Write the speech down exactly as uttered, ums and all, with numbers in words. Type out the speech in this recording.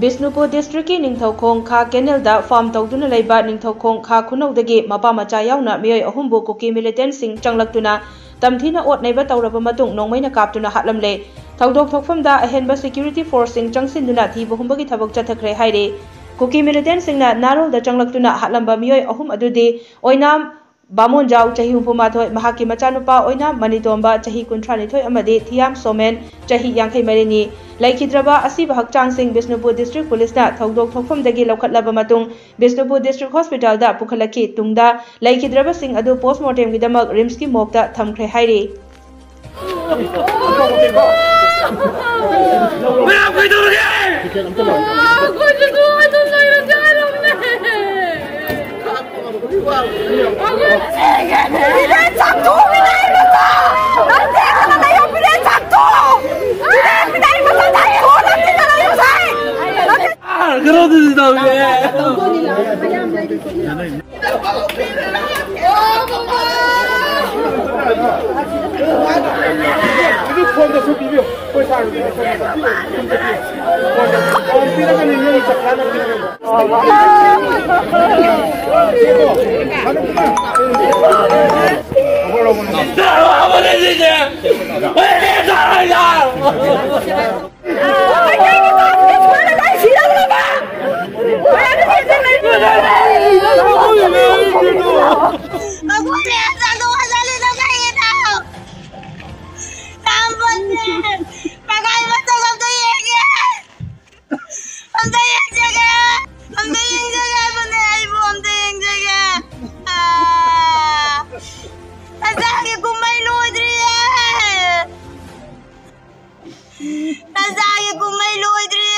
ꯕꯤꯁꯅꯨꯄꯨꯔ ꯗꯤꯁꯇ꯭ꯔꯤꯛꯀꯤ ꯅꯤꯡꯊꯧꯈꯣꯡ ꯈꯥ ꯀꯦꯅꯦꯜꯗ ꯐꯥꯔꯝ ꯇꯧꯗꯨꯅ ꯂꯩꯕ ꯅꯤꯡꯊꯧꯈꯣꯡ ꯈꯥ ꯈꯨꯅꯧꯗꯒꯤ ꯃꯄꯥ ꯃꯆꯥ ꯌꯥꯎꯅ ꯃꯤꯑꯣꯏ ꯑꯍꯨꯝꯕꯨ ꯀꯨꯀꯤ ꯃꯤꯂꯤꯇꯦꯟꯠꯁꯤꯡ ꯆꯪꯂꯛꯇꯨꯅ ꯇꯝꯊꯤꯅ ꯑꯣꯠ ꯅꯩꯕ ꯇꯧꯔꯕ ꯃꯇꯨꯡ ꯅꯣꯡꯃꯩꯅ ꯀꯥꯞꯇꯨꯅ ꯍꯥꯠꯂꯝꯂꯦ꯫ ꯊꯧꯗꯣꯛ ꯊꯣꯛꯐꯝꯗ ꯑꯍꯦꯟꯕ ꯁꯦꯀ꯭ꯌꯨꯔꯤꯇꯤ ꯐꯣꯔꯁꯁꯤꯡ ꯆꯪꯁꯤꯟꯗꯨꯅ ꯊꯤꯕ ꯍꯨꯝꯕꯒꯤ ꯊꯕꯛ ꯆꯠꯊꯈ꯭ꯔꯦ ꯍꯥꯏꯔꯤ꯫ ꯀꯨꯀꯤ ꯃꯤꯂꯤꯇꯦꯟꯠꯁꯤꯡꯅ ꯅꯥꯔꯣꯜꯗ ꯆꯪꯂꯛꯇꯨꯅ ꯍꯥꯠꯂꯝꯕ ꯃꯤꯑꯣꯏ ꯑꯍꯨꯝ ꯑꯗꯨꯗꯤ ꯑꯣꯏꯅꯥꯝ ꯕꯥꯃꯣꯟꯖꯥꯎ, ꯆꯍꯤ ꯍꯨꯝꯐꯨ ꯃꯥꯊꯣꯏ, ꯃꯍꯥꯛꯀꯤ ꯃꯆꯥꯅꯨꯄꯥ ꯑꯣꯏꯅꯥꯝ ꯃꯅꯤꯇꯣꯝꯕ, ꯆꯍꯤ ꯀꯨꯟꯊ꯭ꯔꯥ ꯅꯤꯊꯣꯏ, ꯑꯃꯗꯤ ꯊꯤꯌꯥꯝ ꯁꯣꯃꯦꯟ, ꯆꯍꯤ ꯌꯥꯡꯈꯩ ꯃꯔꯤꯅꯤ꯫ ꯂꯩꯈꯤꯗ꯭ꯔꯕ ꯑꯁꯤꯕ ꯍꯛꯆꯥꯡꯁꯤꯡ ꯕꯤꯁꯅꯨꯄꯨꯔ ꯗꯤꯁꯇ꯭ꯔꯤꯛ ꯄꯨꯂꯤꯁꯅ ꯊꯧꯗꯣꯛ ꯊꯣꯛꯐꯝꯗꯒꯤ ꯂꯧꯈꯠꯂꯕ ꯃꯇꯨꯡ ꯕꯤꯁꯅꯨꯄꯨꯔ ꯗꯤꯁꯇ꯭ꯔꯤꯛ ꯍꯣꯁꯄꯤꯇꯥꯜꯗ ꯄꯨꯈꯠꯂꯛꯈꯤ꯫ ꯇꯨꯡꯗ ꯂꯩꯈꯤꯗ꯭ꯔꯕꯁꯤꯡ ꯑꯗꯨ ꯄꯣꯁ꯭ꯠꯃꯣꯔꯇꯦꯝꯒꯤꯗꯃꯛ ꯔꯤꯝꯁꯀꯤ ꯃꯣꯔ꯭ꯒꯇ ꯊꯝꯈ꯭ꯔꯦ ꯍꯥꯏꯔꯤ꯫ ꯃꯌꯥꯝ ꯀꯩꯗꯧꯔꯒꯦ? ꯑꯩꯈꯣꯏꯁꯨ ꯑꯗꯨꯝ ꯂꯩꯔꯁꯦ ꯍꯥꯏꯔꯕꯅꯦ꯫ ꯑꯝꯇ ꯌꯦꯡꯖꯒꯦ! ꯑꯝꯇ ꯌꯦꯡꯖꯒꯦ ꯍꯥꯏꯕꯅꯦ, ꯑꯩꯕꯨ ꯑꯝꯇ ꯌꯦꯡꯖꯒꯦ꯫ ꯑꯥ! ꯅꯆꯥꯒꯤ ꯀꯨꯝꯍꯩ ꯂꯣꯏꯗ꯭ꯔꯤꯌꯦ! ꯅꯆꯥꯒꯤ ꯀꯨꯝꯍꯩ ꯂꯣꯏꯗ꯭ꯔꯤ!